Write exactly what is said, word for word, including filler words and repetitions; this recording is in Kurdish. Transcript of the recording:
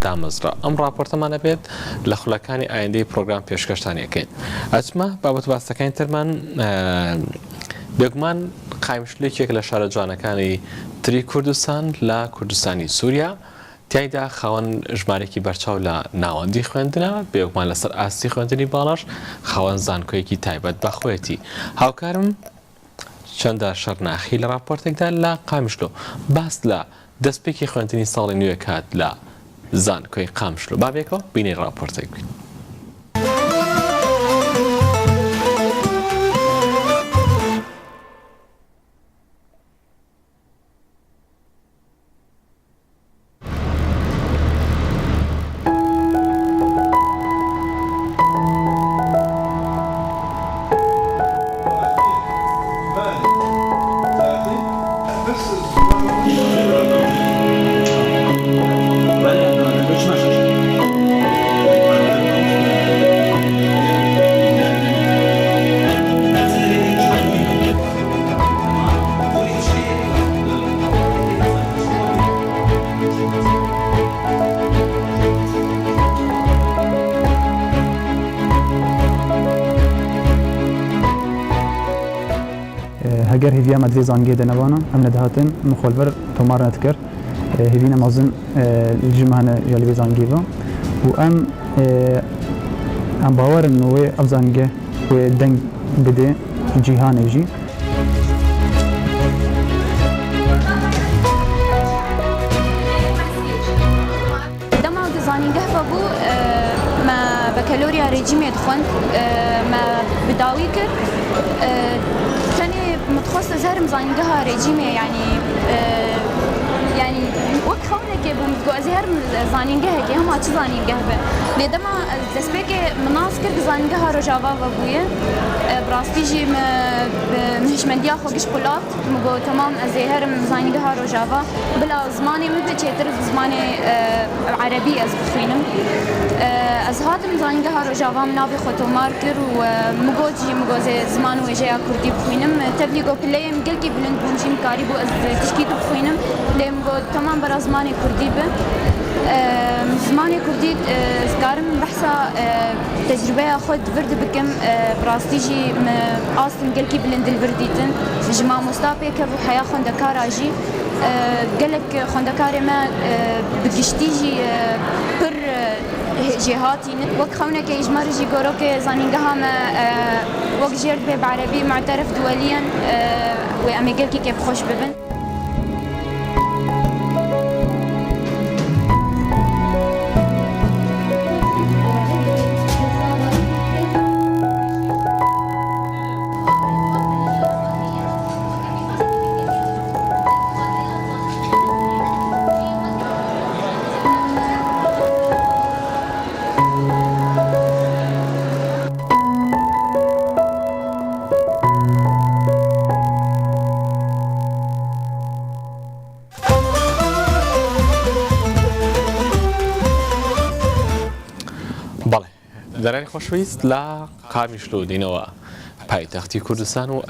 دامەزرا. ئەم ڕاپۆرتەمانە بێت لە خولەکانی ئایندەی پرۆگرام پێشکەشتان یەکەین. ئەچمە بابەت و باسەکانی ترمان، ئە، بێگومان قایمشلو یەکێک لە شارە جوانەکانی تری کوردستان لە کوردستانی سووریا. تیایدا خاوەن ژمارەیەکی بەرچاو لە ناوەندی خوێندنە، بێگومان لەسەر ئاستی خوێندنی باڵاش خاوەن زانکۆیەکی تایبەت بە خۆیەتی. هاوکارم چەندە شەرناخی لە راپۆرتێکدا لە قامیشلۆ باس لە دەستپێکی خوێندنی ساڵی نوێ کات لە زانکۆی قامشلۆ. با بێکەوە بینەی راپۆرتێک بین. Heger hêviya me di vê zangê de nebana, em nedihatin, min xwe li vir tomar nedikir. Hêvîna mezin, e, li ji me hene ya li vê zangê ve. Û em, e, em bawer in wê ev zangeh wê deng bidê cîhanê jî. Dema di zanîngeh ve bû, e, me bekeloriya rejîmê dixwend, e, me bi dawî kir. E, tenê min dixwest ez herim zanîngeha rejîmê, yanî, e, yanî wek xewnekê bû, min digot ez ê herim zanîngehekê, hema çi zanîngeh be. Lê dema ez destpêkê min nas kir, di zanîngeha Rojava ve bûye. E, bi rastî jî me bi hişmendiya xwe giş qulat. Min got, temam, ez ê herim zanîngeha Rojava. Bila zimanê min bi çêtir bi zimanê, e, erebî ez bixwînim. E, ez hatim zanîngeha Rojava, min navê xwe tomar kir û, e, min got jî, min got, ez ê ziman û wêjeya kurdî bixwînim. Tevlî got, pileyê min gelkî bilind bûn jî, min karîbû ez tişkî tu bixwînim. Lê min got, temam, bera zimanê kurdî bi. E, zimanê kurdî, e, ez karim behsa, e, tecrûbeya xwe di vir de bikim, e, bi rastî jî min astin gelkî bilind li vir dîtin. Ji mamosta pê kev û heya xwendekara jî, e, gelek xwendekarê me, e, bi giştî jî, e, pir, e, jêhatî ne. Wek xewnekê ji me re jî gorokê zanîngeha me, e, wek jêr dibe bi erebî, Mu'teref Duweliyen, e, wê em ê gelkî kêfxweş bibin. بەڵێ، دەرانی خۆشەویست لە قامیشلۆ دینەوە پایتەختی کوردستان و